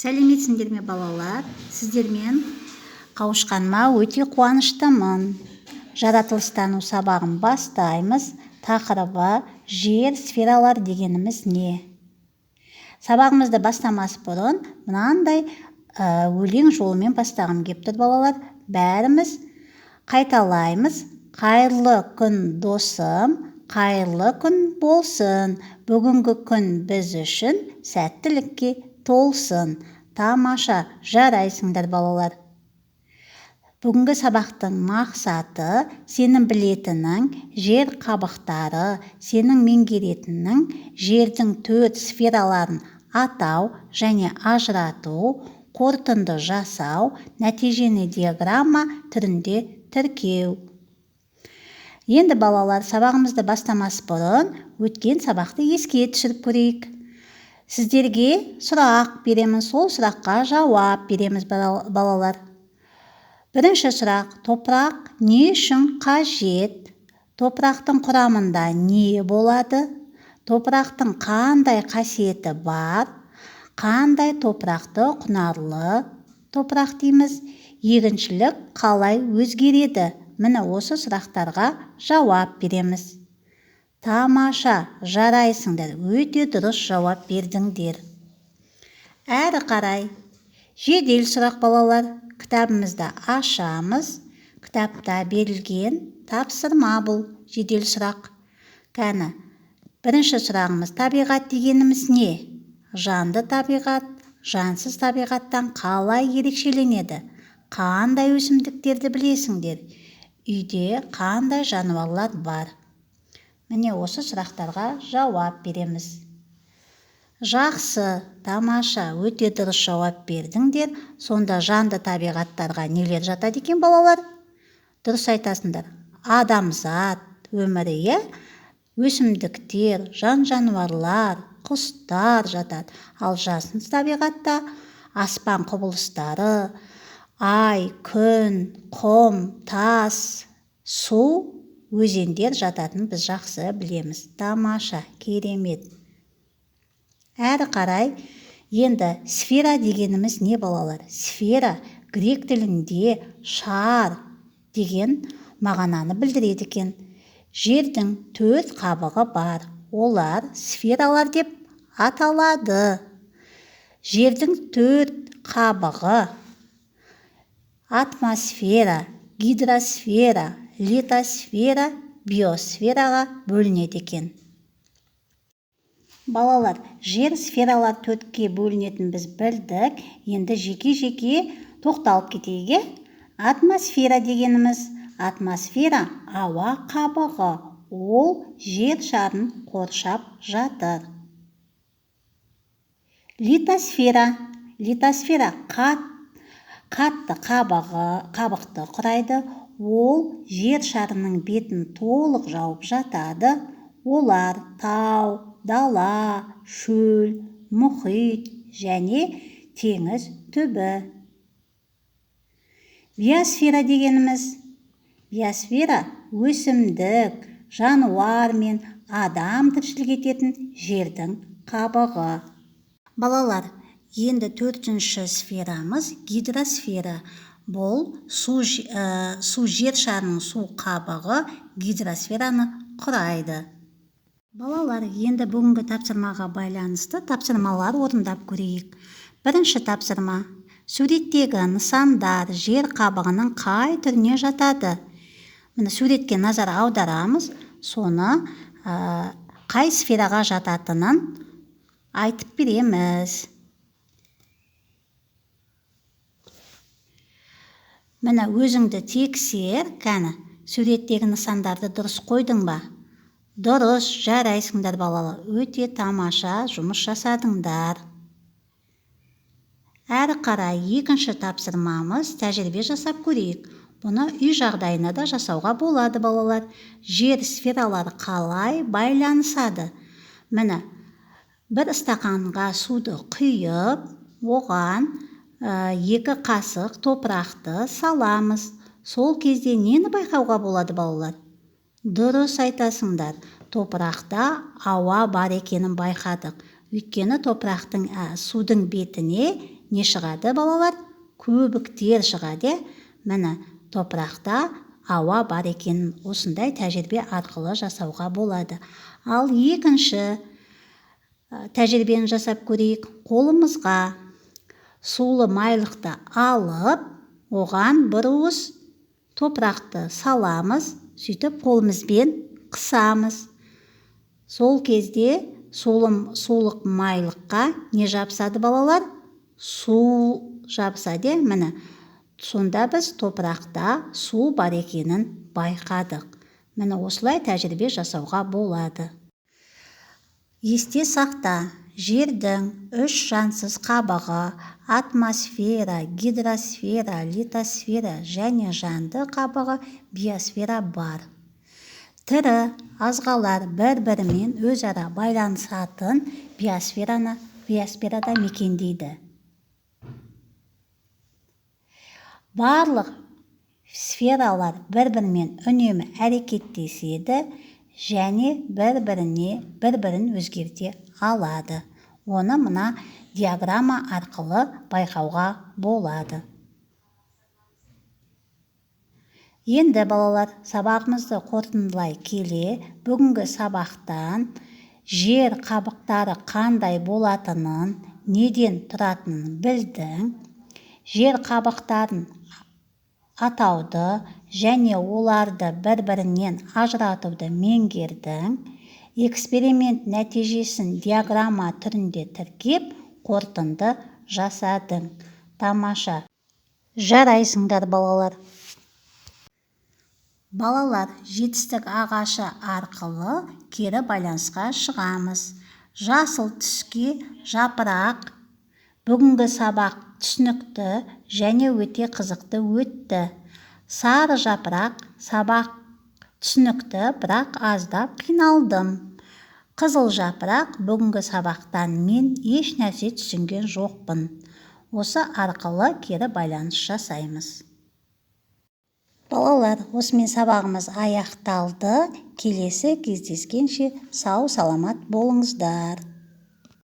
Сәлеметсіңдер ме, балалар? Сіздермен қауышқаныма өте қуаныштымын. Жаратылыстану сабағын бастаймыз. Тақырыбы: жер сфералар дегеніміз не? Сабағымызды бастамас бұрын мынандай өлең жолымен бастағым кеп тұр, балалар. Бәріміз қайталаймыз: Қайырлы күн, досым, қайырлы күн болсын, бүгінгі күн біз үшін сәттілікке толсын. Тамаша, жарайсыңдар, балалар! Бүгінгі сабақтың мақсаты: сенің білетінің жер қабықтары, сенің меңгеретінің жердің төрт сфераларын атау және ажырату, қорытынды жасау, нәтижені диаграмма түрінде тіркеу. Енді, балалар, сабағымызды бастамас бұрын өткен сабақты еске түсіріп көрейік. Сіздерге сұрақ беремін, сол сұраққа жауап береміз, балалар. Бірінші сұрақ: топырақ не үшін қажет? Топырақтың құрамында не болады? Топырақтың қандай қасиеті бар? Қандай топырақты құнарлы топырақ дейміз? Егіншілік қалай өзгереді? Міне, осы сұрақтарға жауап береміз. Тамаша, жарайсыңдар, өте дұрыс жауап бердіңдер. Әрі қарай жедел сұрақ, балалар. Кітабымызды ашамыз. Кітапта берілген тапсырма бұл, жедел сұрақ. Кәні, бірінші сұрағымыз: табиғат дегеніміз не? Жанды табиғат жансыз табиғаттан қалай ерекшеленеді? Қандай өсімдіктерді білесіңдер? Үйде қандай жануарлар бар? Міне, осы сұрақтарға жауап береміз. Жақсы, тамаша, өте дұрыс жауап бердіңдер. Сонда жанды табиғаттарға нелер жатады екен, балалар? Дұрыс айтасыңдар: адамзат өмірі, иә, өсімдіктер, жан жануарлар, құстар жатады. Ал жансыз табиғатта аспан құбылыстары, ай, күн, құм, тас, су, өзендер жататынын біз жақсы білеміз. Тамаша, керемет! Әрі қарай енді сфера дегеніміз не, балалар? Сфера грек тілінде шар деген мағынаны білдіреді екен. Жердің төрт қабығы бар, олар сфералар деп аталады. Жердің төрт қабығы атмосфера, гидросфера, литосфера, биосфераға бөлінеді екен. Балалар, жер сфералар төртке бөлінетінін біз білдік. Енді жеке-жеке тоқталып кетейік, иә. Атмосфера дегеніміз: атмосфера – ауа қабығы, ол жер шарын қоршап жатыр. Литосфера. Литосфера қатты қабығы, қабықты құрайды. Ол жер шарының бетін толық жауып жатады. Олар тау, дала, шөл, мұхит және теңіз түбі. Биосфера дегеніміз: биосфера – өсімдік, жануар мен адам тіршілік ететін жердің қабығы. Балалар, енді төртінші сферамыз – гидросфера. Бұл су, жер шарының су қабығы гидросфераны құрайды. Балалар, енді бүгінгі тапсырмаға байланысты тапсырмалар орындап көрейік. Бірінші тапсырма: суреттегі нысандар жер қабығының қай түріне жатады? Міне, суретке назар аударамыз, соны қай сфераға жататынын айтып береміз. Міне, өзіңді тексер. Кәні, суреттегі нысандарды дұрыс қойдың ба? Дұрыс, жарайсыңдар, балалар, өте тамаша жұмыс жасадыңдар. Әрі қарай екінші тапсырмамыз: тәжірибе жасап көрейік. Бұны үй жағдайына да жасауға болады, балалар. Жер сфералары қалай байланысады? Міне, бір стақанға суды құйып, оған 2 қасық топырақты саламыз. Сол кезде нені байқауға болады, балалар? Дұрыс айтасыңдар, топырақта ауа бар екенін байқадық, өйткені топырақтың, судың бетіне Не шығады, балалар? Көбіктер шығады, иә? Міне, топырақта ауа бар екенін осындай тәжірибе арқылы жасауға болады. Ал екінші тәжірибені жасап көрейік. Қолымызға сулы майлықты алып, оған бір уыс топырақты саламыз, сөйтіп қолымызбен қысамыз. Сол кезде сулық майлыққа не жабысады, балалар? Су жабысады, иә? Міне, сонда біз топырақта су бар екенін байқадық. Міне, осылай тәжірибе жасауға болады. Есте сақта, жердің үш жансыз қабығы атмосфера, гидросфера, литосфера және жанды қабығы биосфера бар. Тірі азғалар бір-бірімен өзара байланысатын биосферада мекендейді. Барлық сфералар бір-бірімен үнемі әрекеттеседі және бір-бірін өзгерте алады. Оны мына диаграмма арқылы байқауға болады. Енді, балалар, сабағымызды қорытындылай келе, бүгінгі сабақтан жер қабықтары қандай болатынын, неден тұратынын білдің. Жер қабықтарын атауды және оларды бір-бірінен ажыратуды меңгердің. Эксперимент нәтижесін диаграмма түрінде тіркеп, қорытынды жасадың. Тамаша. Жарайсыңдар, балалар. Балалар, жетістік ағашы арқылы кері байланысқа шығамыз. Жасыл түске жапырақ. Бүгінгі сабақ түсінікті және өте қызықты өтті. Сары жапырақ, сабақ түсінікті, бірақ аздап қиналдым. Қызыл жапырақ, бүгінгі сабақтан мен еш нәрсе түсінген жоқпын. Осы арқылы кері байланыс жасаймыз. Балалар, осымен сабағымыз аяқталды. Келесі кездескенше сау-саламат болыңыздар.